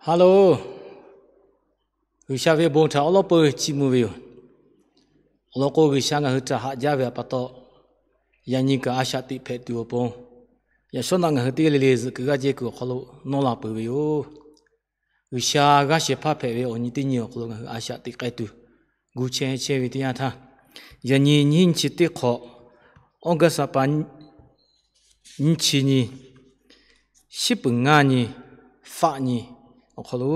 Hello, G'uiˬsha ve bon htaꞈ awˉ lawˉ peuˬ chiˇ mvuh ve yoˬ. Awˬ lawn k'o, G'uiˬsha ngaˬ hui htaꞈ haꞈ jaˇ ve pa taw, yaꞈ nyi kaꞈ a shaꞈ teꞈ hpehꞈ tuˬ awˬ pon, yaꞈ shawˉ naˆ ngaˬ hui teˇ g'aˇ le le zuhꞈ kuiˬ g'aˇ jehˇ kuiˬ awˬ hk'aw lo nawˇ la peuˬ ve yoˬ. G'uiˬsha g'aˇ shehˍ hpaˇ hpehꞈ ve awˬ nyi teˇ nyi awˬ hk'aw lo ngaˬ hui a shaꞈ teꞈ k'ai tuˬ gu chehˇ chehˇ ve teˇ yanˇ htaˇ, yaꞈ nyi nyiˇ nyi chi teˇ hk'awꞈ, August a pa nyiˇ chi nyi, shiˉ peuˍ ngaˇ nyi, faˆ nyi awˬ hk'aw lo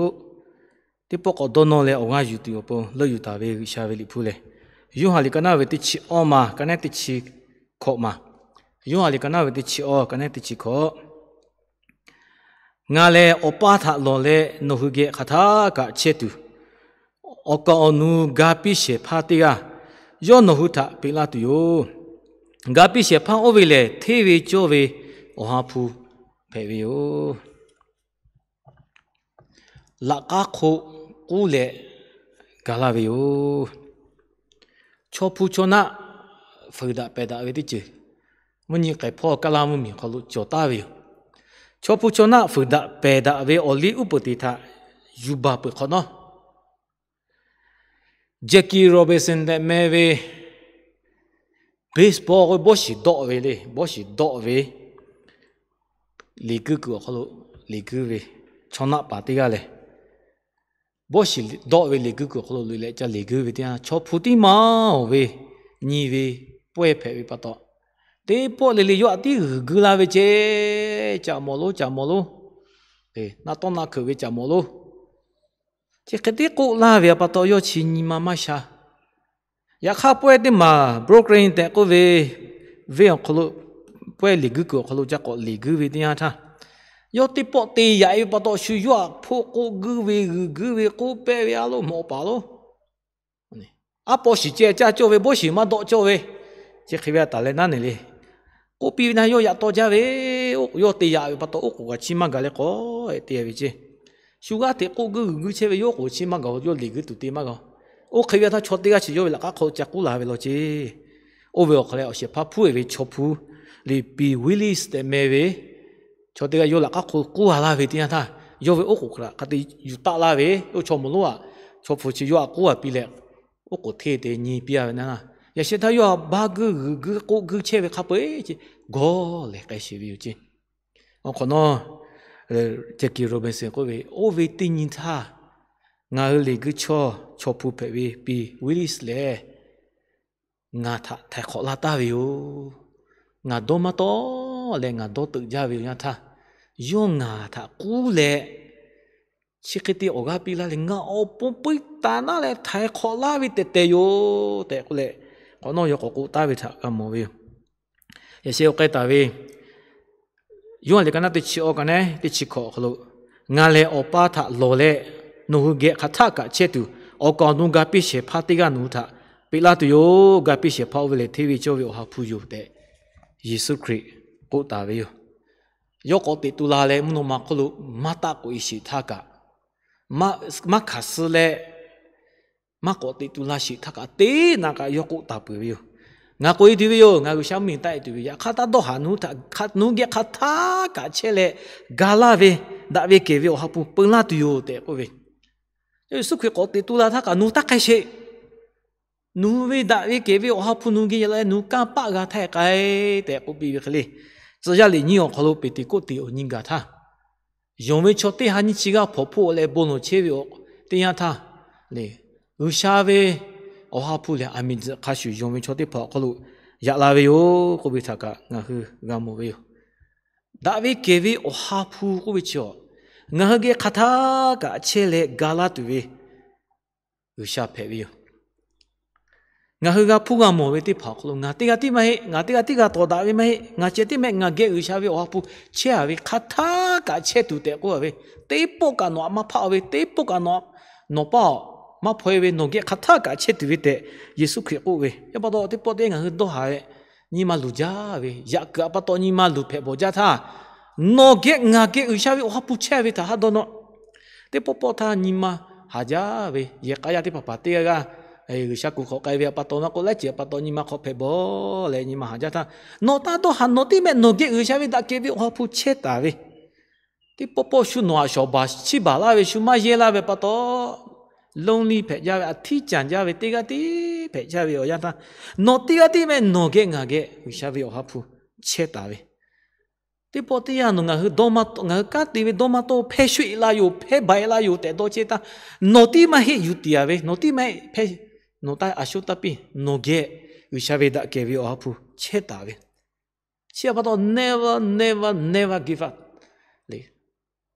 teˇ pawˆ k'awꞈ dawˇ nawˇ leh awˬ g'aˇ yuˬ tuˬ awˬ pon leuˆ yuˬ taˍ ve G'uiˬsha ve liꞈ hpu lehˬ, Yoˇhanˬ liꞈ ka naˉ ve teˇ chi awˇ ma ka naˉ teˇ chi hkawꞈ ma. Yoˇhanˬ liꞈ ka naˉ ve teˇ chi awˇ ka naˉ teˇ chi hkawꞈ. Ngaˬ lehˬ Awˬ pa htaꞈ lawˬ leh nawˬ hui geh hk'aˬ htaˆ kaꞈ chehˇ tuˬ, awˬ kaˍ awˬ nu ga piˇ shehˍ hpaˇ teˇ g'aˇ yawˇ nawˬ hui htaꞈ peꞈ laˇ tuˬ yoˬ. Ga piˇ shehˍ hpaˇ oˇ ve lehˬ, hteˇ ve cawˇ ve Awˬ ha hpu hpehꞈ ve yoˬ. Laꞈ k'aˉ hk'oˆ k'uˉ leh ga laˇ ve yoˬ. Chaw hpu chaw naˆ fuiˍ daꞈ pehˬ daꞈ ve teˇ ceuˬ, mvuhˇ nyi k'ai hpawˇ Kaˇlaˇ mvuhˇmiˬ hk'aw lo cawˬ taˍ ve yoˬ. Chaw hpu chaw naˆ fuiˍ daꞈ pehˬ daꞈ ve awˬ liˇ uˉ peunˍ te htaꞈ yuˬ baˬ peuˬ hk'awꞈ nawˉ, Jackie Robinson tehꞈ meh ve baseball k'o bawˇ shiˍ dawˆ ve le, bawˇ shiˍ dawˆ ve liꞈ guiˇ kuiˬ awˬ hk'aw lo liꞈ guiˇ ve chaw naˆ paˍ teˇ g'aˇ lehˬ, bawˇ shiˍ dawˆ ve liꞈ guiˇ kuiˬ awˬ hk'aw lo loꞈ leh ca liꞈ guiˇ ve teˇ yanˇ, chaw hpu tiˉ maˇ oˬ ve nyi ve pawehˇ hpehꞈ ve pa taw, teˇ pawˆ le le yawˇ htaꞈ tiˉ g'uiˬ guiˇ laˇ ve ceˇ, caꞈ mawˬ lonˉ, caꞈ mawˬ lonˉ, naˆ tawˆ naˆ hkeuꞈ ve caꞈ mawˬ lonˉ, chi hk'e tiˉ k'oˆ laˇ ve pa taw, yawˇ chi nyi ma maˇ sha. Yaꞈ hk'aˇ pawehˇ teˇ maˬ Brooklyn tehꞈ k'oˆ ve venˇ awˬ hk'aw lo, pawehˇ liꞈ guiˇ kuiˬ awˬ hk'aw lo ca k'awꞈ liꞈ guiˇ ve teˇ yanˇ htaˇ, yawˇ teˇ pawˆ te yaꞈ e ve pa taw, shu yawˇ htaꞈ hpoˆ k'oˆ guiˇ ve, g'uiˬ guiˇ ve, k'oˆ pehˇ ve a lo mawꞈ paˍ lo, aˉ paw shiˍ ceh caˇ cawˇ ve, bawˇ shiˍ maˇ dawˆ cawˇ ve, chi hk'e ve a taˍ leh naˉ neˬ le. K'oˆ piˇ ve naˇ, yawˇ yaꞈ taw jaˇ ve, yawˇ te yaꞈ ve pa taw, oˉ k'oˍ kaꞈ chiˇ maˇ gaˬ leh k'awꞈ te ve ceˇ. Shu g'aˇ hteꞈ k'oˆ guiˇ g'uiˬ guiˇ chehˇ ve, yawˇ k'oˍ chiˇ maˇ gaˬ, yawˇ liꞈ guiˇ tuˬ te maˇ g'a. Oˇ hk'e ve a htaˇ chaw teˇ g'aˇ chi yawˇ ve laꞈ k'aˉ hk'aw lo ca k'uˉ la ve law ceˇ. Oˇ ve awˬ hk'aw leh awˬ shehˍ hpaˇ hpuˉ e ve chaw hpu Leˍpiˍ Willis tehꞈ meh ve chaw teˇ g'aˇ yawˇ laꞈ k'aˉ hk'aw lo k'uˉ a laˇ ve teˇ yanˇ htaˇ, yawˇ ve oˉ k'oˍ hk'aˬ hk'e te yuˬ taˆ laˇ ve, oˇ chaw mawˬ lonˉ aꞈ, chaw hpu chi yawˇ htaꞈ k'uˉ a piˇ leh, oˉ k'oˍ hteˇ te nyi piˇ a ve naˇ. Yaꞈ sheh htaˇ yawˇ htaꞈ baˆ guiˇ g'uiˬ guiˇ k'oˆ guiˇ chehˇ ve hk'a peu-eˬ ce gawˇ lehˬ k'ai sheˍ ve yoˬ ceˇ. Awˬ hk'awꞈ nawˉ, Jackie Robinson k'oˆ ve, oˇ ve teˇ nyi htaˇ, ngaˬ hui liꞈ guiˇ chaw, chaw hpu hpehꞈ ve Pi Willis lehˬ, ngaˬ htaꞈ htaiˍ hk'awꞈ laˇ taˍ ve yoˬ. Ngaˬ dawˇ maˇ tawˆ leh ngaˬ dawˇ teuꞈ jaˇ ve yoˬ. Yaˇ htaˇ, yawˇ ngaˬ htaꞈ k'uˉ leh, chi hk'e te awˬ g'aˇ piˇ laˇ leh, ngaˬ awˬ pon peu taˍ naˉ leh htaiˍ hk'awꞈ laˇ ve tehꞈ tehˬ yoˬ tehꞈ k'oˆ leh, hk'awꞈ nawˉ yawˇ k'awꞈ k'oˆ taˍ ve htaꞈ g'a mawˬ ve yoˬ. Yaꞈ sheh oˇ k'ai taˍ ve Yoˇhanˬ liꞈ ka naˉ teˇ chi awˇ ka naˉ teˇ chi hkawꞈ awˬ hk'aw lo, ngaˬ lehˬ Awˬ pa htaꞈ lawˬ leh, nawˬ hui geh hk'aˬ htaˆ kaꞈ chehˇ tuˬ, awˬ kaˍ awˬ nu ga piˇ shehˍ hpaˇ teˇ g'aˇ nawˬ hui htaꞈ peꞈ laˇ tuˬ yoˬ. Ga piˇ shehˍ hpaˇ oˇ ve lehˬ, hteˇ ve cawˇ ve Awˬ ha hpu yoˬ tehꞈ, Yeˍsuˆ Hkriꞈ k'oˆ taˍ ve yoˬ. Yawˇ k'awꞈ teꞈ tu la leh, mvuhˇ naw ma hk'oˆ lo maˇ taˆ k'oꞈ e sheˍ htaˇ kaꞈ, maˇ hkanˍ suh leh, maˇ k'awꞈ teꞈ tu la sheˍ htaˇ kaꞈ, teˇ naꞈ kaꞈ yawˇ k'oˆ taˍ peuˬ ve yoˬ. Ngaˬ k'oꞈ e tuˬ ve yoˬ. Ngaˬ G'uiˬsha mvuhˇmiˬ taˆ e tuˬ ve. Yaꞈ hk'aˇ, taˇ dawˇ haˍ, nawˬ hui htaꞈ nawˬ hui geh hk'aˬ htaˆ kaꞈ chehˇ leh, ga laˇ ve, daꞈ ve kehˬ ve Awˬ ha hpu peu laˇ tuˬ yoˬ tehꞈ k'oˆ ve. Yeˍsuˆ Hkriꞈ k'awꞈ teꞈ tu la htaˇ kaꞈ, nawˬ hui taˇ hk'ai sheˍ. Nawˬ hui ve daꞈ ve kehˬ ve Awˬ ha hpu nawˬ hui geh yaꞈ la leh, nawˬ hui kanˇ paˆ g'a htaˇ k'ai tehꞈ k'oˆ piˇ ve hk'e le. Tcuh yaˇ liꞈ nyiˇ awˬ hk'aw lo Peˍteˍkoˆteˍ awˬ nyi gaˬ htaˇ, yonˍ ve chaw teˇ ha nyiˇ chi g'aˇ hpawnˬ hpoˆ leh bon lawˬ chehˇ ve teˇ yanˇ htaˇ, G'uiˬsha ve Awˬ ha hpu lehˬ, aˬ miˍ tzuhꞈ hk'a shuˍ yonˍ ve chaw teˇ hpaˍ awˬ hk'aw lo yaꞈ la ve yoˬ k'oˆ ve htaꞈ kaꞈ ngaˬ hui g'a mawˬ ve yoˬ. Daꞈ ve kehˬ ve Awˬ ha hpu k'oˆ ve chi, ngaˬ hui geh hk'aˬ htaˆ kaꞈ chehˇ leh ga laˇ tuˬ ve G'uiˬsha hpehꞈ ve yoˬ. Ngaˬ hui g'a hpuˇ g'a mawˬ ve teˇ hpaˍ awˬ hk'aw lo, ngaˬ teˇ g'aˇ tiˉ maˇ heˆ, ngaˬ teˇ g'aˇ tiˉ g'a tawˍ daꞈ ve maˇ heˆ, ngaˬ ceh tiˉ meh ngaˬ geh G'uiˬsha ve Awˬ ha hpu chehˇ a ve hk'aˬ htaˆ kaꞈ chehˇ tuˬ tehꞈ k'oˆ a ve, teˇ pawˆ kaꞈ nawˬ htaꞈ maˇ hpaˆ ve, teˇ pawˆ kaꞈ nawˬ, nawˬ paˇ maˇ hpaw e ve, nawˬ geh hk'aˬ htaˆ kaꞈ chehˇ tuˬ ve tehꞈ Yeˍsuˆ Hkriꞈ k'oˆ ve. Yaꞈ pa taw, teˇ pawˆ teˇ g'aˇ ngaˬ hui dawˇ haˍ leh, nyi ma luˬ jaˇ ve, yaꞈ kuiˬ a pa taw nyi ma luˬ hpehꞈ bawˬ jaˇ htaˇ, nawˬ geh ngaˬ geh G'uiˬsha ve Awˬ ha hpu chehˇ ve htaꞈ haˉ dawˇ nawˇ. Teˇ pawˆ pawˆ htaˇ nyi ma haˍ jaˇ ve, yehˬ k'aˇ yaˇ teˇ hpaˍ hpaˍ teˇ g'aˇ g'aˇ G'uiˬsha kuˬ hk'awꞈ k'ai ve a pa taw maˇ k'oˆ, laiˉ ceuˬ a pa taw nyi ma hk'aw hpehꞈ bawˬ leh nyi ma haˍ jaˇ htaˇ, nawˬ taˇ dawˇ haˍ, nawˬ tiˉ meh nawˬ geh G'uiˬsha ve daꞈ kehˬ ve Awˬ ha hpu chehˇ taˍ ve Teˇ pawˆ pawˆ shu nawˬ aꞈ shawˍ baˬ chiˇ baˬ laˇ ve, shu maˇ yehˇ laˇ ve pa taw, lonely hpehꞈ jaˇ ve, a htiˉ canˍ jaˇ ve, teˇ g'aˇ tiˉ hpehꞈ jaˇ ve awˬ yanˇ htaˇ, nawˬ teˇ g'aˇ tiˉ meh nawˬ geh ngaˬ geh G'uiˬsha ve Awˬ ha hpu chehˇ taˍ ve. Teˇ pawˆ teˇ yanˇ nawˬ ngaˬ hui dawˇ maˇ, ngaˬ hui kanˉ te ve dawˇ maˇ tawˇ, hpehˇ shu e la yoˬ, hpehˇ baˬ e la yoˬ tehꞈ dawˇ chehˇ htaˇ, nawˬ tiˉ maˇ heˆ, yuˬ tiˍ a ve, nawˬ tiˉ maˇ heˆ, hpehˇ, nawˬ taˇ a shu taˇ piˇ, nawˬ geh G'uiˬsha ve daꞈ kehˬ ve Awˬ ha hpu chehˇ taˍ ve. Chi pa taw never, never, never give up. Leh,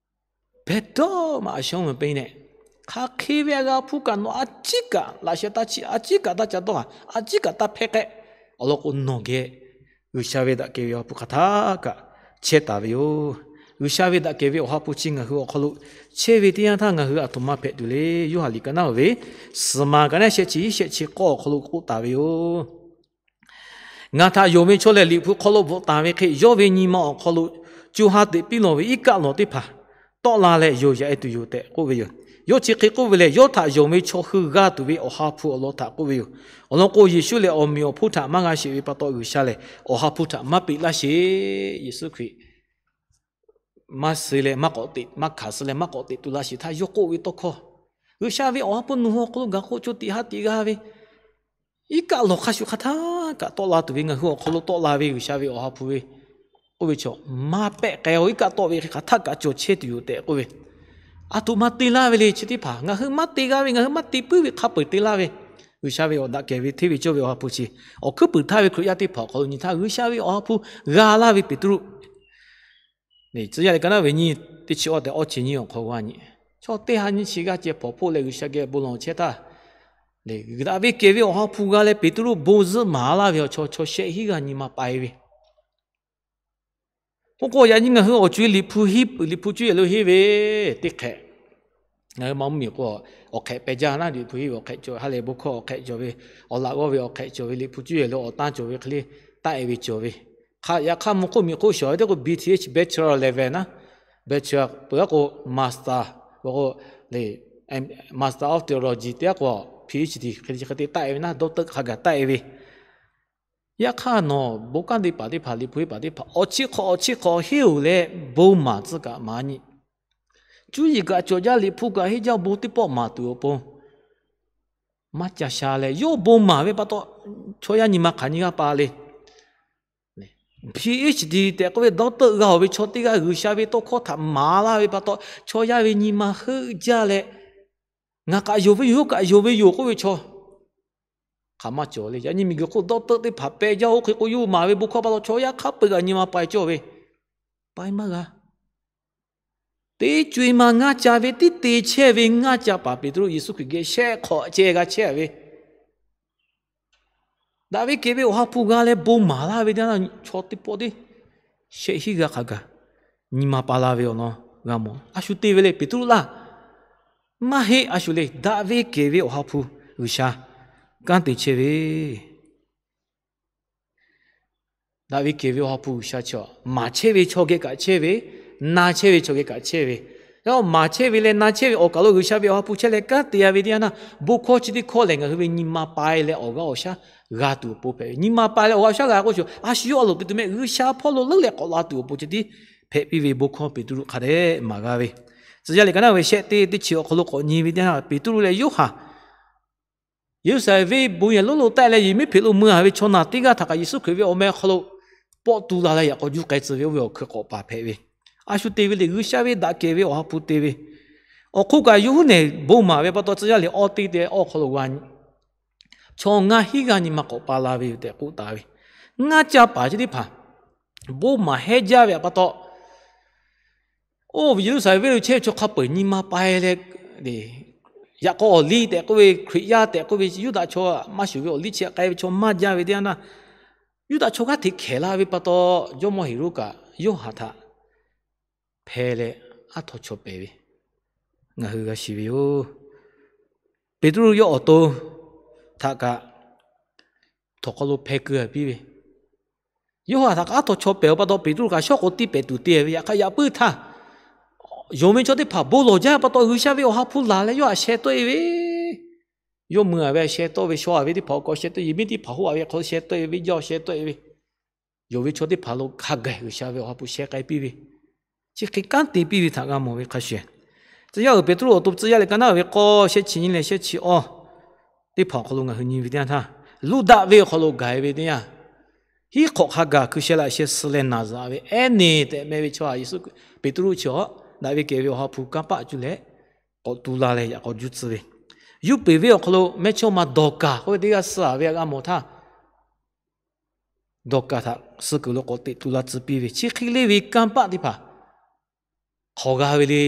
ဘယ်တော့မှ အရှုံးမပေးနဲ့. Hk'aˬ hk'e ve a g'a hpu kaꞈ nawˬ a ciˉ kaꞈ laꞈ sheh taˇ chiˇ, a ciˉ kaꞈ taˇ ca dawˇ haˍ, a ciˉ kaꞈ taˇ hpehˇ k'ehˆ. Awˬ lawn k'o, nawˬ geh G'uiˬsha ve daꞈ kehˬ ve Awˬ ha hpu hk'aˬ htaˇ kaꞈ chehˇ taˍ ve yoˬ. G'uiˬsha ve daꞈ kehˬ ve Awˬ ha hpu chi ngaˬ hui awˬ hk'aw lo chehˇ ve teˇ yanˇ htaˇ, ngaˬ hui a htoꞈ ma hpehꞈ tuˬ le. Yoˇhanˬ liꞈ ka naˉ ve suhˍ ma ka naˉ shehˆ chi hiˉ shehˆ chi k'awˇ awˬ hk'aw lo k'oˆ taˍ ve yoˬ. Ngaˬ htaꞈ yonˍ ve chaw lehˬ, Liꞈ hpu hk'aw lo bvuhꞈ taˍ ve hk'e, yawˇ ve nyi ma awˬ hk'aw lo co ha teꞈ piˇ lawˬ ve iˉ kaˆ lawˬ teˇ hpaˍ tawˆ la leh yonˍ yaꞈ e tuˬ yoˬ tehꞈ k'oˆ ve yoˬ. Yawˇ chi hk'e k'oˆ ve lehˬ, yawˇ htaꞈ yonˍ ve chaw hui g'a tuˬ ve Awˬ ha hpu awˬ lawn htaꞈ k'oˆ ve yoˬ. Awˬ lawn k'o, Yeˍsuˆ lehˬ awˬ meꞈ awˬ hponˇ htaꞈ maˇ g'a sheˍ ve pa taw, G'uiˬsha lehˬ Awˬ ha hpu htaꞈ maˇ peꞈ laˇ sheˍ. Yeˍsuˆ Hkriꞈ maˇ suh leh maˇ k'awꞈ teꞈ, maˇ hkanˍ suh leh maˇ k'awꞈ teꞈ tu laˇ sheˍ htaˇ, yawˇ k'oˆ ve tawˇ hkawˇ, G'uiˬsha ve Awˬ ha hpu nawˬ hui awˬ hk'aw lo gaˬ k'o, co tiꞈ ha tiꞈ g'a ve iˉ kaˆ lawˬ hk'a shuˍ hk'aˬ htaˇ kaꞈ tawˆ la tuˬ ve, ngaˬ hui awˬ hk'aw lo tawˆ la ve G'uiˬsha ve Awˬ ha hpu ve k'oˆ ve chaw, maˇ pehˆ k'ai-o. Iˉ kaˆ tawˆ ve hk'e hk'aˬ htaˇ kaꞈ cawˬ chehˇ tuˬ yoˬ tehꞈ k'oˆ ve, a htoꞈ ma te laˇ ve le. Chi teˇ hpaˍ ngaˬ hui maˇ te g'a ve, ngaˬ hui maˇ te puiˉ ve hk'a peu-eˬ te laˇ ve, G'uiˬsha ve awˬ daꞈ kehˬ ve hteˇ ve cawˇ ve Awˬ ha hpu chi awˬ hkuiˉ puiˍ htaˇ ve Hkriꞈ yaˇ teˇ hpaˍ awˬ hk'aw lo nyi htaˇ, G'uiˬsha ve Awˬ ha hpu g'a laˇ ve Peˍtruˆ, tcuh yaˇ leh ka naˉ ve nyi teˇ chi awˇ tehꞈ awˇ chi nyiˇ awˬ hk'aw g'a nyi, chaw teˇ ha nyiˇ chi g'aˇ ceh hpawnˬ hpoˆ leh G'uiˬsha geh bon lawˬ chehˇ htaˇ, daꞈ ve kehˬ ve Awˬ ha hpu g'a leh Peˍtruˆ bon zuhˆ maˍ laˇ ve awˬ chaw, chaw shehˆ hinˉ g'aˇ nyi ma pai ve. K'oˆ k'o, yaꞈ nyi ngaˬ hui awˬ co-e Liꞈ hpu hiˉ, Liꞈ hpu cuˇ yehˬ lo henˇ ve teˇ hk'ehꞈ, ngaˬ hui ma mvuhˇmiˬ k'o, awˬ hk'ehꞈ peh jaˇ naˉ, Liꞈ hpu henˇ ve awˬ hk'ehꞈ cawˬ, ha lehˬ bon hkawˇ awˬ hk'ehꞈ cawˬ ve, awˬ laꞈ g'awˇ ve awˬ hk'ehꞈ cawˬ ve, Liꞈ hpu cuˇ yehˬ lo awˬ tanˇ cawˬ ve hk'e le taˆ e ve cawˬ ve. Hk'a yaꞈ hk'aˇ mvuhˇ hk'oˆ miˬ hk'oˆ shawˍ ve teˇ k'o, B Th bachelor level naˉ, bachelor peuˬ aˉ k'o, master, k'o, master of theology te aˉ k'o, Ph D hk'e te taˆ e ve naˉ, doctor hk'a gaˬ taˆ e ve. Yaꞈ hk'aˇ nawˬ bon kanˉ te paˍ teˇ hpaˍ, Liꞈ hpu henˇ paˍ teˇ hpaˍ awˬ chi hk'awꞈ awˬ chi hk'awꞈ henˇ-oˬ leh bon maˍ tcuh kaꞈ maˍ nyi. Cuˇ yiˍ kaꞈ cawˬ jaˇ, Liꞈ hpu kaꞈ henˇ jaˇ, bon teˇ pawˆ maˍ tuˬ awˬ pon maˇ ca sha leh, yawˇ bon maˍ ve pa taw chaw yaˇ nyi ma hk'aˬ nyi g'a pa le. Ph D tehꞈ k'oˆ ve doctor g'a-oˬ ve chaw teˇ g'aˇ G'uiˬsha ve tawˇ hkawˇ htaꞈ maˍ laˇ ve pa taw, chaw yaˇ ve nyi ma heuˆ jaˇ leh, ngaˬ kaꞈ yonˍ ve yoˬ, yawˇ kaꞈ yonˍ ve yoˬ k'oˆ ve chaw hk'aˬ maˇ cawˬ le. Yaꞈ nyi miˬguiˬ hk'oˆ doctor teˇ hpaˍ peh jaˇ-oˬ hk'e k'o, yawˇ maˍ ve bon hkawˇ pa taw chaw yaˇ hk'a peu-eˬ kaꞈ nyi ma pai cawˇ ve, pai maˇ g'a. Teˇ co-e ma ngaˇ ca ve tiˉ te chehˇ ve ngaˇ ca paˍ Peˍtruˆ Yeˍsuˆ Hkriꞈ geh shehˆ hk'awꞈ ceh g'a chehˇ ve, daꞈ ve kehˬ ve Awˬ ha hpu g'a leh bon maˍ laˇ ve teˇ yanˇ, chaw teˇ pawˆ teˇ shehˆ hinˉ g'aˇ hk'a gaˬ nyi ma pa la ve awˬ lawn g'a mawˬ. A shu te ve le Peˍtruˆ laˇ? Maˇ heˆ. A shu le, daꞈ ve kehˬ ve Awˬ ha hpu G'uiˬsha kanˉ te chehˇ ve, daꞈ ve kehˬ ve Awˬ ha hpu G'uiˬsha chi maˍ chehˇ ve chaw geh kaꞈ chehˇ ve, na chehˇ ve chaw geh kaꞈ chehˇ ve. Maˍ chehˇ ve leh na chehˇ ve awˬ kaˬ lo G'uiˬsha ve Awˬ ha hpu chehˇ leh kanˉ te-a ve teˇ yanˇ, bon hkawˇ chi teˇ hkawˇ lehˬ ngaˬ hui ve nyi ma pai leh awˬ g'aˇ awˬ shaˉ g'a tuˬ awˬ pon hpehꞈ ve. Nyi ma pai leh awˬ g'aˇ awˬ shaˉ g'a k'o shuˍ, a shu yawˇ a loˍ te tuˬ meh G'uiˬsha hpawˇ lo leuˉ leh k'awꞈ la tuˬ awˬ pon chi tiˉ hpehꞈ piˇ ve bon hkawˇ Peˍtruˆ hk'a dehꞈ maˍ g'a ve. Tcuh yaˇ liꞈ ka naˉ ve shehˆ teˇ teˇ chi awˬ hk'aw lo k'awꞈ nyi ve teˇ yanˇ, Peˍtruˆ leh Yoˇhanˬ Yeˍruˆsaˍlehnˍ venˇ bon yehˬ lonˉ lo taˆ leh, yehˬmiˉhpeꞈ lo mui-a ve chaw naˬ teˇ g'aˇ htaꞈ kaꞈ Yeˍsuˆ Hkriꞈ ve awˬ meh hk'aw lo pawˆ tu la leh yaꞈ k'aw juˇ k'ai tcuh ve oˇ ve awˬ hkui k'awꞈ paˍ hpehꞈ ve. A shu te ve le, G'uiˬsha ve daꞈ kehˬ ve Awˬ ha hpu te ve. Awˬ hk'oˆ kaꞈ yawˇ huˉ nehˬ bon maˍ ve pa taw, tcuh yaˇ liꞈ awˇ teˇ te awˇ hk'aw lo g'a nyi, chaw ngaˇ hinˉ g'aˇ nyi ma k'awꞈ pa la ve yoˬ tehꞈ k'oˆ taˍ ve. Ngaˇ ca paˍ chi teˇ hpaˍ bon maˍ hehˇ jaˇ ve pa taw, oˇ Yeˍruˆsaˍlehnˍ venˇ lo chehˇ ve chaw hk'a peu-eˬ nyi ma pai leh, yaꞈ k'aw awˬ liˇ tehꞈ k'oˆ ve, Hkriꞈ yaˇ tehꞈ k'oˆ ve Yuˇdaꞈ chaw maˇ shuˍ ve awˬ liˇ chi hk'e k'ai ve chaw maˇ jaˇ ve teˇ yanˇ, Yuˇdaꞈ chaw g'aˇ hteꞈ hkehˍ la ve pa taw, jawˇmawˇ Heˍroˆ kaꞈ Yoˇhanˬ htaꞈ hpeh leh aˉ htaw chaw pehˍ ve ngaˬ hui g'a shiˍ ve yoˬ. Peˍtruˆ yawˇ awˬ to htaꞈ kaꞈ htawnˍ hk'aw lo hpeh keu-a piˇ ve, Yoˇhanˬ htaꞈ kaꞈ aˉ htaw chaw pehˍ-a pa taw, Peˍtruˆ kaꞈ shawˉ k'o tiˇ pehˍ tuˬ te ve. Yaꞈ hk'aˇ yaꞈ puiˉ htaˇ, yonˍ ve chaw teˇ hpaˍ bon lawˬ jaˇ pa taw, G'uiˬsha ve Awˬ ha hpu laˬ leh yawˇ htaꞈ sheh tawˆ-e ve. Yawˇ mui-a ve sheh tawˆ ve, shaw-a ve teˇ hpaˍ awˬ k'aw sheh tawˆ, yehˬmiˉ teˇ hpaˍ hoˆ-a ve hk'aw sheh tawˆ-e ve, jaˇ sheh tawˆ-e ve, yonˍ ve chaw teˇ hpaˍ lo hk'a gaˬ G'uiˬsha ve Awˬ ha hpu sheh k'ai piˇ ve. Chi hk'e kanˉ te piˇ ve htaꞈ g'a mawˬ ve hk'a shuˍ, tcuh yaˇ uiˍ Peˍtruˆ awˬ to tcuh yaˇ leh ka naˉ ve k'awˇ shehˆ chi nyiˇ leh shehˆ chi awˇ teˇ hpaˍ awˬ hk'aw lo ngaˬ hui nyi ve teˇ yanˇ htaˇ, Luˇdaꞈ ve awˬ hk'aw lo gaˬ e ve teˇ yanˇ, hiˉ hk'awꞈ hk'a gaˬ hkui sheh laꞈ sheh suh leh naˬ zaꞈ ve Eˉneˍ tehꞈ meh ve chaw Yeˍsuˆ, Peˍtruˆ chi awˬ daꞈ ve kehˬ ve Awˬ ha hpu kanˇ paˆ cuˇ leh k'awꞈ tu la leh yaꞈ k'aw juˇ tcuh ve, yuˇ peˍ ve awˬ hk'aw lo mehˇchawˇma Dawˍkaˍ k'oˆ ve teˇ g'aˇ suh a ve htaꞈ g'a mawˬ htaˇ, Dawˍkaˍ htaꞈ suh kuiˬ lo k'awꞈ teꞈ tu la tcuh piˇ ve, chi hk'e le ve kanˇ paˆ teˇ hpaˍ hk'aw g'a ve le.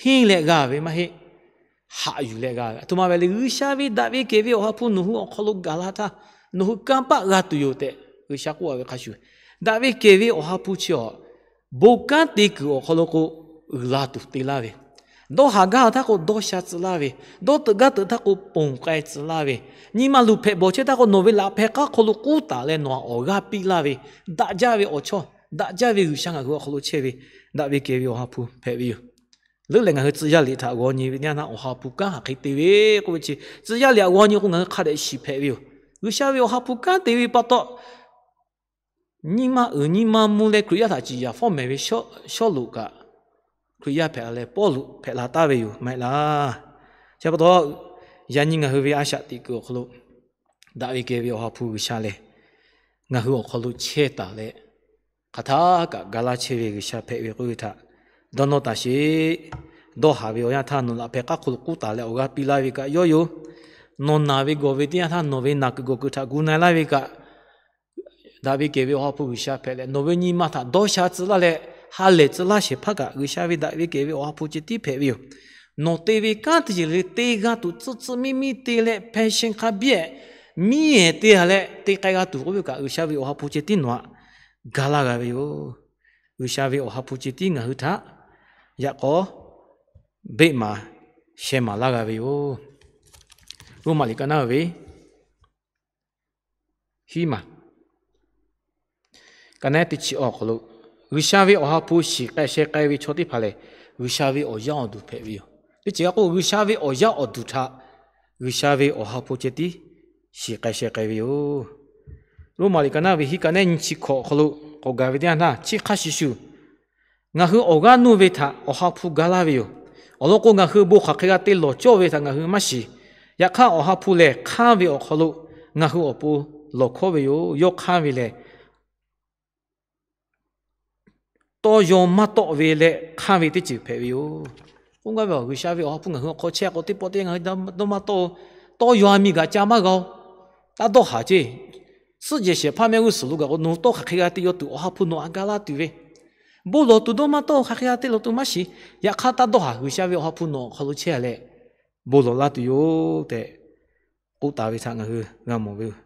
Henˇ leh g'a ve maˇ heˆ. Haꞈ yuˬ leh g'a ve. Aˬ htoꞈ ma ve le, G'uiˬsha ve daꞈ ve kehˬ ve Awˬ ha hpu nawˬ hui awˬ hk'aw lo gaˬ la htaˇ, nawˬ hui kanˇ paˆ g'a tuˬ yoˬ tehꞈ G'uiˬsha k'oˆ a ve hk'a shuˍ, daꞈ ve kehˬ ve Awˬ ha hpu chi awˬ bon kanˉ te kuiˬ awˬ hk'aw lo k'o, uiˍ la tuˬ te laˇ ve, dawˇ haˍ gaˇ htaˇ k'o dawˇ sha tcuh laˇ ve, dawˇ teuꞈ gaˇ teuꞈ htaˇ k'o ponˬ k'ai tcuh laˇ ve, nyi ma luˬ hpehꞈ bawˬ chehˇ htaˇ k'o nawˬ ve laꞈ hpehˇ k'aˉ hk'aw lo k'uˉ taˍ leh nawˬ htaꞈ awˬ g'aˇ piˇ laˇ ve, daꞈ jaˇ ve awˬ chawˇ, daꞈ jaˇ ve G'uiˬsha ngaˬ hui awˬ hk'aw lo chehˇ ve, daꞈ ve kehˬ ve Awˬ ha hpu hpehꞈ ve yoˬ. Leuˉ lehˬ ngaˬ hui tcuh yaˇ liꞈ htaꞈ g'aw nyi ve teˇ yanˇ htaˇ Awˬ ha hpu kanˉ hk'aˬ hk'e te ve k'oˆ ve chi, tcuh yaˇ liꞈ htaꞈ g'aw nyi k'o ngaˬ hui hk'a dehꞈ shiˍ hpehꞈ ve yoˬ. G'uiˬsha ve Awˬ ha hpu kanˉ te ve pa taw, nyi ma uiˍ nyi ma mvuh leh Hkriꞈ yaˇ htaꞈ ciˍ yanˍ fawˉ mehˍ ve Sawˉluꞈ kaꞈ, Hkriꞈ yaˇ hpehꞈ la leh Pawˇluꞈ hpehꞈ la taˍ ve yoˬ maˇ heˆ laˇ. Chi pa taw, yaꞈ nyi ngaˬ hui ve a shaꞈ teꞈ kuiˬ awˬ hk'aw lo daꞈ ve kehˬ ve Awˬ ha hpu G'uiˬsha lehˬ, ngaˬ hui awˬ hk'aw lo chehˇ taˍ leh, hk'aˬ htaˇ kaꞈ ga laˇ chehˇ ve G'uiˬsha hpehꞈ ve k'oˆ ve htaꞈ dawˇ nawˇ taˍ sheˍ. Dawˇ haˍ ve awˬ yanˇ htaˇ nawˬ laꞈ hpehˇ k'aˉ hk'aw lo k'uˉ taˍ leh awˬ g'aˇ piˇ laˇ ve kaꞈ yawˇ yoˬ. Nawˬ naˬ ve gawˬ ve teˇ yanˇ htaˇ nawˬ ve naˬ kuiˬ gawˬ kuiˬ htaꞈ gu na-e laˇ ve kaꞈ, daꞈ ve kehˬ ve Awˬ ha hpu G'uiˬsha hpehꞈ leh nawˬ ve nyi ma htaꞈ dawˇ sha tcuh laˇ leh ha lehˬ tcuh laˇ shehˍ hpaˇ kaꞈ G'uiˬsha ve daꞈ ve kehˬ ve Awˬ ha hpu ceh tiˉ hpehꞈ ve yoˬ. Nawˬ te ve kanˉ teˇ ceuˬ le le te g'a tuˬ tcuhˇ tcuhˇ miˇ miˇ te leh hpeh shen hk'a biˇ miˇ ehˍ te a leh te k'ai g'a tuˬ k'oˆ ve kaꞈ G'uiˬsha ve Awˬ ha hpu ceh tiˉ nawˬ htaꞈ ga laˇ g'a ve yoˬ. G'uiˬsha ve Awˬ ha hpu ceh tiˉ ngaˬ hui htaꞈ yaꞈ k'aw beˆ maˍ sheh maˍ laˇ g'a ve yoˬ. Roˉmaꞈ liꞈ ka naˉ ve hiˉ maˬ ka naˉ teˇ chi awˬ hk'aw lo, G'uiˬsha ve Awˬ ha hpu shiˍ k'ai sheh k'ai ve chaw teˇ hpaˍ lehˬ, G'uiˬsha ve awˬ yaˇ awˬ duˬ hpehꞈ ve yoˬ. Teˇ ceuˬ g'a k'o, G'uiˬsha ve awˬ yaˇ awˬ duˬ htaꞈ G'uiˬsha ve Awˬ ha hpu ceh tiˉ shiˍ k'ai sheh k'ai ve yoˬ. Roˉmaꞈ liꞈ ka naˉ ve hiˉ ka naˉ nyi chi hkawꞈ awˬ hk'aw lo k'awꞈ gaˬ ve teˇ yanˇ htaˇ, chi hk'a shuˍ shuˍ ngaˬ hui awˬ g'aˇ nuˇ ve htaꞈ Awˬ ha hpu ga laˇ ve yoˬ. Awˬ lawn k'o, ngaˬ hui bon hk'aˬ hk'e g'a te lawˬ cawˇ ve htaꞈ ngaˬ hui maˇ shiˍ. Yaꞈ hk'aˇ, Awˬ ha hpu lehˬ hk'anˇ ve awˬ hk'aw lo ngaˬ hui awˬ pon lawˬ hkawˉ ve yoˬ. Yawˇ hk'anˇ ve lehˬ, tawˇ yaw maˇ tawˆ ve leh hk'anˇ ve teˇ ceuˬ hpehꞈ ve yoˬ. K'oˆ gaˇ ve, G'uiˬsha ve Awˬ ha hpu ngaˬ hui awˬ hk'aw chehˇ k'o, teˇ pawˆ teˇ yanˇ ngaˬ hui dawˇ maˇ tawˆ-o. Tawˇ yaw a miˬ gaꞈ ca maˇ g'a-o. Taˇ dawˇ haˍ ceˇ. Suhˆ jehˬ shehˍ hpaˇ mehˆ g'uˇ suhˍ lo gaˬ k'o, nawˬ hui tawˇ hk'aˬ hk'e g'a te yaw tuˬ Awˬ ha hpu nawˬ htaꞈ ga laˇ tuˬ ve, bon lawˬ tuˬ dawˇ maˇ tawˆ-o, hk'aˬ hk'e g'a te lawˬ tuˬ maˇ shiˍ. Yaꞈ hk'aˇ, taˇ dawˇ haˍ, G'uiˬsha ve Awˬ ha hpu nawˬ awˬ hk'aw lo chehˇ leh bon lawˬ laˇ tuˬ yoˬ tehꞈ k'oˆ taˍ ve htaꞈ ngaˬ hui g'a mawˬ ve yoˬ.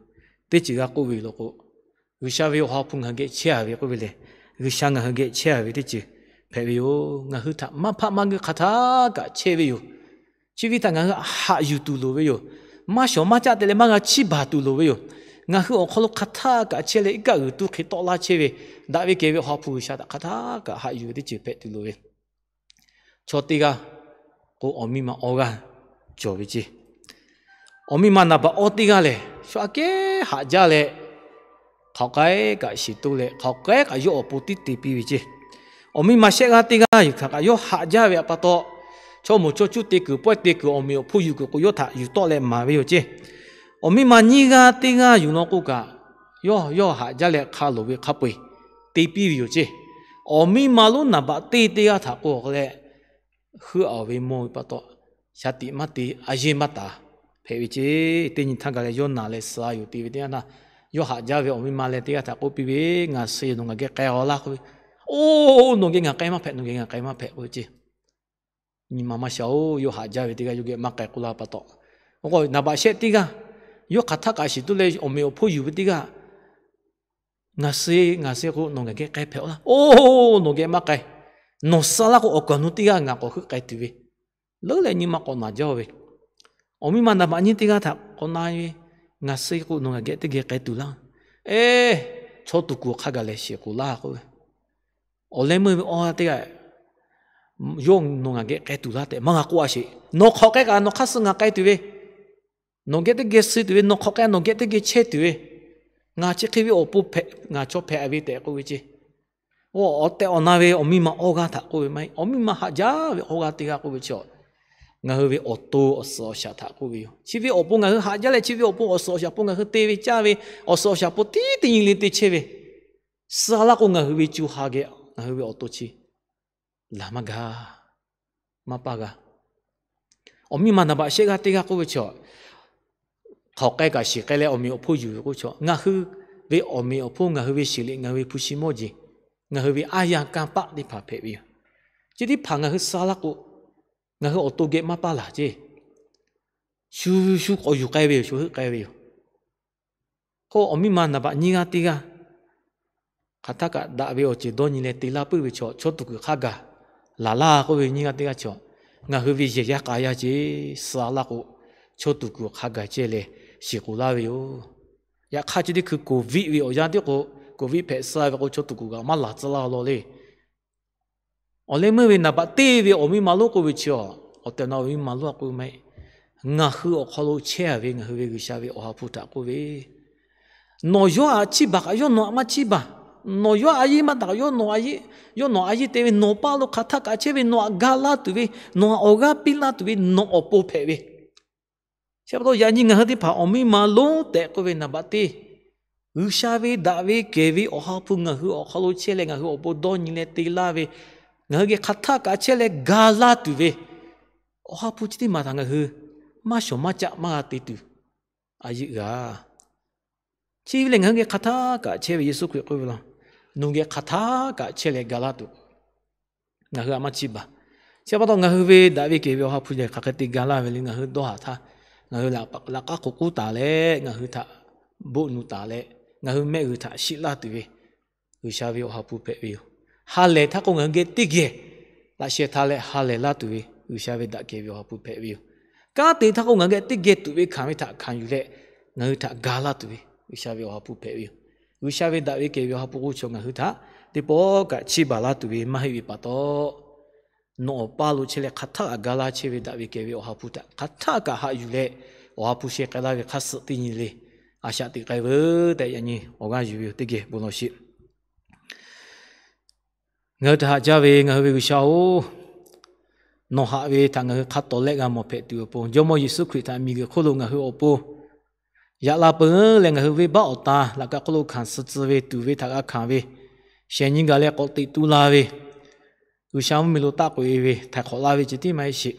Teˇ ceuˬ g'a k'oˆ ve yoˬ law k'o, G'uiˬsha ve Awˬ ha hpu ngaˬ hui geh chehˇ a ve k'oˆ ve lehˬ, G'uiˬsha ngaˬ hui geh chehˇ a ve teˇ ceuˬ hpehꞈ ve yoˬ. Ngaˬ hui htaꞈ maˇ hpaˆ maˇ guiˇ hk'aˬ htaˇ kaꞈ chehˇ ve yoˬ. Chi ve htaꞈ ngaˬ hui haꞈ yuˬ tuˬ loˍ ve yoˬ. Maˇ shawˍ maˇ caˆ te leh maˇ g'a chiˇ baˬ tuˬ loˍ ve yoˬ. Ngaˬ hui awˬ hk'aw lo hk'aˬ htaˇ kaꞈ chehˇ leh iˉ kaˆ g'uiˬ tuˬ hk'e tawˆ laˇ chehˇ ve, daꞈ ve kehˬ ve Awˬ ha hpu G'uiˬsha htaꞈ hk'aˬ htaˇ kaꞈ haꞈ yuˬ ve teˇ ceuˬ hpehꞈ tuˬ loˍ ve. Chaw teˇ g'aˇ k'o, awˬ miˇ ma awˇ g'aˇ cawˬ ve ceˇ. Awˬ miˇ ma naˍ baꞈ awˇ teˇ g'aˇ lehˬ, shaw aꞈ kehˉ haꞈ jaˇ leh, hk'aˬ k'ai kaꞈ shiˍ toˇ leh, hk'aˬ k'ai kaꞈ yawˇ awˬ pon tiˉ te piˇ ve ceˇ. Awˬ miˇ ma shehˆ g'aˇ teˇ g'aˇ yuˬ htaꞈ kaꞈ yawˇ haꞈ jaˇ ve pa taw, chaw moˍ chaw cuˇ te kuiˬ pawehˇ te kuiˬ awˬ meꞈ awˬ hponˇ yuˬ kuiˬ k'o, yawˇ htaꞈ yuˬ tawˆ leh maˍ ve yoˬ ceˇ. Awˬ miˇ ma nyiˇ g'aˇ teˇ g'aˇ yuˬ law k'o kaꞈ, yawˇ yawˇ haꞈ jaˇ leh hk'a loˍ ve hk'a peu-eˬ te piˇ ve yoˬ ceˇ. Awˬ miˇ ma lonˉ naˍ baꞈ teˇ teˇ g'aˇ htaꞈ k'o k'o leh, heuˆ a ve mawˇ ve pa taw, shaˍ tiꞈ maˇ te, a yeˇ maˇ taˍ hpehꞈ ve ceˇ. Teˇ nyi htaˇ gaˬ leh yawˇ naˬ leh suh a yoˬ te ve teˇ yanˇ htaˇ, yawˇ haꞈ jaˇ ve awˬ miˇ ma leh teˇ g'aˇ htaꞈ k'oˆ piˇ ve, Ngaˬ suh nawˬ ngaˬ geh k'ai-a laˇ k'oˆ ve. Oˇ, nawˬ geh ngaˬ k'ai maˇ hpehꞈ, nawˬ geh ngaˬ k'ai maˇ hpehꞈ k'oˆ ve ceˇ. Nyi ma maˇ sha-oˬ, yawˇ haꞈ jaˇ ve teˇ g'aˇ yawˇ geh maˇ k'ai k'oˆ laˇ pa taw, naˍ baꞈ shehˆ teˇ g'aˇ, yawˇ hk'aˬ htaˇ kaꞈ shiˍ toˇ leh awˬ meꞈ awˬ hponˇ yuˬ ve teˇ g'aˇ, Ngaˬ suh, ngaˬ suh k'o nawˬ ngaˬ geh k'ai hpehꞈ-a laˇ. Oˇ, nawˬ geh maˇ k'ai. Nawˬ suh laˇ k'o awˬ kaˍ awˬ nu teˇ g'aˇ ngaˬ k'awꞈ heuˆ k'ai tuˬ ve. Leuˉ leh nyi ma k'awꞈ naˬ jaˇ ve. Awˬ miˇ ma naˍ baꞈ nyiˇ teˇ g'aˇ htaꞈ k'awꞈ na ve, Ngaˬ suh k'o nawˬ ngaˬ geh teˇ geh k'ai tuˬ laˇ. Eˬ, chaw tuˬ kuˬ hk'a gaˬ leh shiˍ k'oˍ laˇ k'oˆ ve, awˬ leh meuˇ ve awˇ teˇ g'aˇ, Yawˇ nawˬ ngaˬ geh k'ai tuˬ laˇ tehꞈ maˇ g'a k'oˆ-a sheˍ. Nawˬ hk'awꞈ k'ai kaꞈ nawˬ hk'aˇ suh ngaˬ k'ai tuˬ ve, nawˬ geh teˇ geh suh tuˬ ve, nawˬ hk'awꞈ k'ai nawˬ geh teˇ geh chehˇ tuˬ ve, ngaˬ chi hk'e ve awˬ pon hpehꞈ, ngaˬ chaw hpehꞈ ve tehꞈ k'oˆ ve ceˇ. Awˬ tehˬ awˬ na ve awˬ miˇ ma awˇ g'aˇ htaꞈ k'oˆ ve maˇ heˆ. Awˬ miˇ ma haꞈ jaˇ ve awˇ g'aˇ teˇ g'aˇ k'oˆ ve chaw, ngaˬ hui ve awˬ to awˬ suhˍ awˬ shaˍ htaꞈ k'oˆ ve yoˬ. Chi ve awˬ pon ngaˬ hui haꞈ jaˇ leh chi ve awˬ pon awˬ suhˍ awˬ shaˍ pon ngaˬ hui te ve caˇ ve awˬ suhˍ awˬ shaˍ pon tiˉ teˇ nyi le te chehˇ ve, suh laˇ k'o ngaˬ hui ve co ha geh ngaˬ hui ve awˬ to chi laˬ maˇ g'a, maˇ paˇ g'a. Awˬ miˇ ma naˍ baꞈ shehˆ g'aˇ teˇ g'aˇ k'oˆ ve chaw, hk'aoˍ k'ai kaꞈ shiˍ k'ai leh awˬ meꞈ awˬ hponˇ yuˬ ve k'oˆ chaw, ngaˬ hui ve awˬ meꞈ awˬ hponˇ, ngaˬ hui ve shiˍ liꞈ, ngaˬ hui ve hpu shi mawˇ jeˬ, ngaˬ hui ve aˉ yanˇ kanˇ paˆ teˇ hpaˍ hpehꞈ ve yoˬ. Chi teˇ hpaˍ ngaˬ hui suh laˇ k'o, ngaˬ hui awˬ to geh maˇ paˇ laˬ ceˇ. Shu shu k'awꞈ yuˬ k'ai ve yoˬ, shu heuˆ k'ai ve yoˬ. K'o awˬ miˇ ma naˍ baꞈ nyiˇ g'aˇ teˇ g'aˇ hk'aˬ htaˇ kaꞈ daꞈ ve awˬ ceuˬ dawˇ nyi leh te laˇ puiˉ ve chaw, chaw tuˬ kuiˬ hk'a gaˬ laˬ laˇ k'oˆ ve nyiˇ g'aˇ teˇ g'aˇ chaw, ngaˬ hui ve yehˬ yaˇ k'a yaˇ ceˇ, suh laˇ k'o chaw tuˬ kuiˬ hk'a gaˬ chehˇ leh shiˍ k'oˍ laˇ ve yoˬ. Yaꞈ hk'aˇ chi teˇ hkui Covid ve awˬ yanˇ tiˉ k'o, Covid hpehꞈ suh ve k'o chaw tuˬ kuiˬ kaꞈ maˇ laˬ tcuh laˇ law le. Awˬ leh meuˇ ve naˍ baꞈ teˇ ve awˬ miˇ ma lonˉ k'oˆ ve chi, awˬ tehˬ awˬ na awˬ miˇ ma lonˉ k'oˆ ve maˇ heˆ. Ngaˬ hui awˬ hk'aw lo chehˇ a ve ngaˬ hui ve G'uiˬsha ve Awˬ ha hpu htaꞈ k'oˆ ve, nawˬ yawˇ htaꞈ chiˇ baˬ kaꞈ yawˇ nawˬ htaꞈ maˇ chiˇ baˬ. Nawˬ yawˇ htaꞈ a yeˇ maˇ taˍ kaꞈ yawˇ nawˬ a yeˇ, yawˇ nawˬ a yeˇ te ve, nawˬ paˇ lo hk'aˬ htaˇ kaꞈ chehˇ ve, nawˬ htaꞈ ga laˇ tuˬ ve, nawˬ htaꞈ awˬ g'aˇ piˇ laˇ tuˬ ve nawˬ awˬ pon hpehꞈ ve. Chi pa taw yaꞈ nyi ngaˬ hui teˇ hpaˍ awˬ miˇ ma lonˉ tehꞈ k'oˆ ve naˍ baꞈ teˇ, G'uiˬsha ve daꞈ ve kehˬ ve Awˬ ha hpu ngaˬ hui awˬ hk'aw lo chehˇ leh ngaˬ hui awˬ pon dawˇ nyi leh te laˇ ve, ngaˬ hui geh hk'aˬ htaˇ kaꞈ chehˇ leh ga laˇ tuˬ ve Awˬ ha hpu chi teˇ maˬ htaꞈ ngaˬ hui maˇ shawˍ maˇ caˆ maˇ g'a te tuˬ a yeˇ g'a. Chi ve lehˬ ngaˬ hui geh hk'aˬ htaˇ kaꞈ chehˇ ve Yeˍsuˆ Hkriꞈ k'oˆ ve law, nawˬ geh hk'aˬ htaˇ kaꞈ chehˇ leh ga laˇ tuˬ ngaˬ hui htaꞈ maˇ chiˇ baˬ. Chi pa taw ngaˬ hui ve daꞈ ve kehˬ ve Awˬ ha hpu lehˬ hk'aˬ hk'e te ga laˇ ve le, ngaˬ hui dawˇ haˍ htaˇ ngaˬ hui laꞈ k'aˉ k'oꞈ k'uˉ taˍ leh ngaˬ hui htaꞈ boˆ nu taˍ leh ngaˬ hui mehˆ g'uiˬ htaꞈ shiˆ laˇ tuˬ ve G'uiˬsha ve Awˬ ha hpu hpehꞈ ve yoˬ. Ha lehˬ htaˇ k'o ngaˬ hui geh teˇ geh laꞈ sheh htaˇ leh ha lehˬ laˇ tuˬ ve G'uiˬsha ve daꞈ kehˬ ve Awˬ ha hpu hpehꞈ ve yoˬ. Kanˉ te htaˇ k'o ngaˬ hui geh teˇ geh tuꞈ ve hkanˍ ve htaꞈ hkanˍ yuˬ leh ngaˬ hui htaꞈ ga laˇ tuˬ ve G'uiˬsha ve Awˬ ha hpu hpehꞈ ve yoˬ. G'uiˬsha ve daꞈ ve kehˬ ve Awˬ ha hpu k'oˆ chaw ngaˬ hui htaꞈ teˇ pawˆ kaꞈ chiˇ baˬ laˇ tuˬ ve maˇ heˆ ve pa taw, nawˬ awˬ paˇ lo chehˇ leh hk'aˬ htaˇ kaꞈ ga laˇ chehˇ ve daꞈ ve kehˬ ve Awˬ ha hpu htaꞈ hk'aˬ htaˇ kaꞈ haꞈ yuˬ leh, Awˬ ha hpu sheh k'ai laˇ ve hk'aˇ suh teˇ nyi le a shaꞈ teꞈ k'ai veuˬ tehꞈ yaꞈ nyi awˬ g'aˇ yuˬ ve yoˬ. Teˇ geh bon lawˬ sheˍ. Ngaˬ hui htaꞈ haꞈ jaˇ ve ngaˬ hui ve G'uiˬsha-oˬ, nawˬ haꞈ ve htaꞈ ngaˬ hui hk'a tawˍ lehˆ g'a mawˬ hpehꞈ tuˬ awˬ pon, Jawˇmawˇ Yeˍsuˆ Hkriꞈ htaꞈ miˬguiˬ hk'oˆ lo ngaˬ hui awˬ pon yaꞈ la peuˬ leh ngaˬ hui venˇbaˆ awˬ ta laꞈ ka hk'oˆ lo hkanˍ suh tcuh ve tuˬ ve htaꞈ g'a hkanˍ ve, shehˍ nyi gaˬ leh k'awꞈ teꞈ tu la ve, G'uiˬsha mvuhˇmiˬ lo taˆ k'oꞈ e ve htaiˍ hk'awꞈ laˇ ve ceh tiˉ maˇ heˆ sheˍ.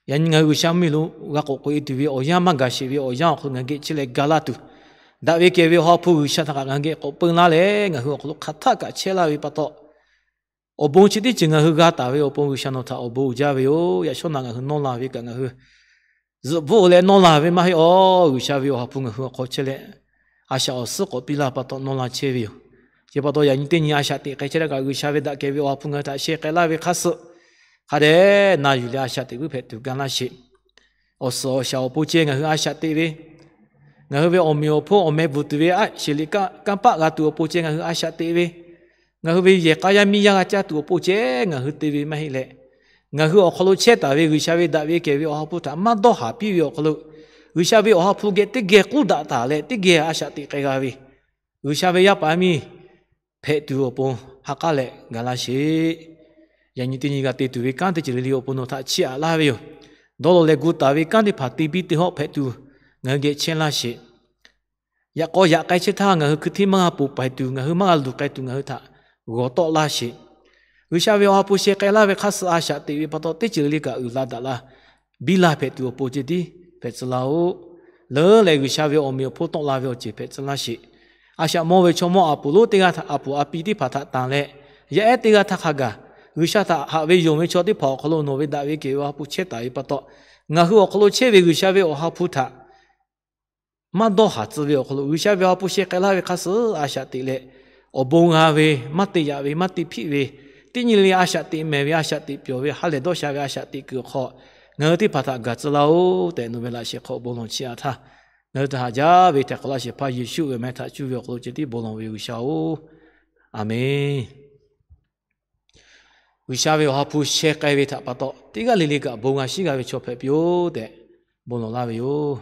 Yaꞈ nyi ngaˬ hui G'uiˬsha mvuhˇmiˬ lo g'a k'awꞈ k'oꞈ e tuˬ ve awˬ yanˇ maˇ gaˬ sheˍ ve awˬ yanˇ awˬ hk'aw lo ngaˬ hui geh chehˇ leh ga laˇ tuˬ, daꞈ ve kehˬ ve Awˬ ha hpu G'uiˬsha htaꞈ kaꞈ ngaˬ hui geh k'awꞈ peu laˇ leh ngaˬ hui awˬ hk'aw lo hk'aˬ htaˇ kaꞈ chehˇ laˇ ve pa taw, awˬ bon chi teˇ ceuˬ ngaˬ hui g'a taˍ ve awˬ pon G'uiˬsha nawˬ htaꞈ awˬ bon uiˍ jaˇ ve yoˬ. Yaꞈ shawˉ naꞈ ngaˬ hui nawˇ la ve kaꞈ ngaˬ hui zuhꞈ bvuhˆ leh nawˇ la ve maˇ heˆ awˬ. G'uiˬsha ve Awˬ ha hpu ngaˬ hui awˬ hk'aw chehˇ leh a shaꞈ awˬ suhˉ k'awꞈ piˇ laˇ pa taw nawˇ la chehˇ ve yoˬ. Chi pa taw yaꞈ nyi teˇ nyi a shaꞈ teꞈ k'ai chehˇ leh kaꞈ G'uiˬsha ve daꞈ kehˬ ve Awˬ ha hpu ngaˬ hui htaꞈ sheh k'ai laˇ ve hk'aˇ suh hk'a dehꞈ na yuˬ leh a shaꞈ teꞈ puiˉ hpehꞈ tuˬ ga laˇ sheˍ. Awˬ suhˍ awˬ shaˍ awˬ pon ceh ngaˬ hui a shaꞈ teꞈ ve, ngaˬ hui ve awˬ meꞈ awˬ hponˇ awˬ meh bvuhˬ tuˬ ve a sheˍ liꞈ kanˇ paˆ g'a tuˬ awˬ pon ceh ngaˬ hui a shaꞈ teꞈ ve, ngaˬ hui ve yehˬ k'a yaˇ miˇ yaˇ g'a caˇ tuˬ awˬ pon ceh ngaˬ hui te ve maˇ heˆ leh, ngaˬ hui awˬ hk'aw lo chehˇ taˍ ve G'uiˬsha ve daꞈ ve kehˬ ve Awˬ ha hpu htaꞈ maˇ dawˇ haˍ piˇ ve awˬ hk'aw lo, G'uiˬsha ve Awˬ ha hpu geh teˇ geh k'uˉ daꞈ taˍ leh teˇ geh a shaꞈ teꞈ k'ai g'a ve G'uiˬsha ve yaˇ paˍ yaˇ miˇ hpehꞈ tuˬ awˬ pon ha k'aˉ leh ga laˇ sheˍ. Yaꞈ nyi teˇ nyi g'a te tuˬ ve kanˉ teˇ ceuˬ le le awˬ pon nawˬ htaꞈ chiˇ aꞈ laˇ ve yoˬ. Dawˇ law leh gu taˍ ve kanˉ teˇ hpaˍ te biˇ te hawˆ hpehꞈ tuˬ ngaˬ hui geh chehˇ laˇ sheˍ. Yaꞈ k'aw yaꞈ k'ai chehˇ htaˇ ngaˬ hui hkui htiˇ maˇ g'a ponˬ paiˍ tuˬ, ngaˬ hui maˇ g'a luˬ k'ai tuˬ ngaˬ hui htaꞈ g'awˬ tawˆ laˇ sheˍ. G'uiˬsha ve Awˬ ha hpu sheh k'ai laˇ ve hk'aˇ suh a shaꞈ teꞈ ve pa taw teˇ ceuˬ le le kaꞈ uiˍ la daꞈ la biˇ la hpehꞈ tuˬ awˬ pon ceh tiˉ hpehꞈ tcuh laˇ-oˆ. Leuˉ leh G'uiˬsha ve awˬ meꞈ awˬ hponˇ tawˆ la ve awˬ ceuˬ hpehꞈ tcuh laˇ sheˍ. A shaꞈ mawˇ ve chaw mawˇ aˍ poˍ lonˉ teˇ g'aˇ htaꞈ a poˍ a pi teˇ hpaˍ htaꞈ tanˬ leh, yaˇ ehˉ teˇ g'aˇ htaˇ hk'a gaˬ G'uiˬsha htaꞈ haꞈ ve yonˍ ve chaw teˇ hpaˍ awˬ hk'aw lo nawˬ ve daꞈ ve kehˬ ve Awˬ ha hpu chehˇ taˍ ve pa taw, ngaˬ hui awˬ hk'aw lo chehˇ ve G'uiˬsha ve Awˬ ha hpu htaꞈ maˇ dawˇ haˍ tcuh ve awˬ hk'aw lo G'uiˬsha ve Awˬ ha hpu sheh k'ai laˇ ve hk'aˇ suh a shaꞈ teꞈ leh, awˬ bon g'a ve, maˇ te yaꞈ ve, maˇ te hpiˆ ve, teˇ nyi le le a shaꞈ teꞈ mehˍ ve, a shaꞈ teꞈ pyawˬ ve, ha lehˬ dawˇ sha ve a shaꞈ teꞈ kuiˬ awˬ hk'aw ngaˬ hui teˇ hpaˍ htaꞈ gaˬ tcuh laˇ-oˆ tehꞈ nawˬ ve laꞈ sheh hk'aw bon lawˬ chiˇ aꞈ htaˇ, ngaˬ hui htaꞈ haꞈ jaˇ ve htaiˍ hk'awꞈ laˇ shehˍ hpaˇ Yeˍsuˆ ve meh htaꞈ cuˇ ve awˬ hk'aw lo ceh tiˉ bon lawˬ ve G'uiˬsha-oˬ, Aˍmenˇ. G'uiˬsha ve Awˬ ha hpu sheh k'ai ve htaꞈ pa taw teˇ g'aˇ le le kaꞈ bon g'a shiˉ g'a ve chaw hpehꞈ piˇ-oˆ tehꞈ bon lawˬ laˇ ve yoˬ.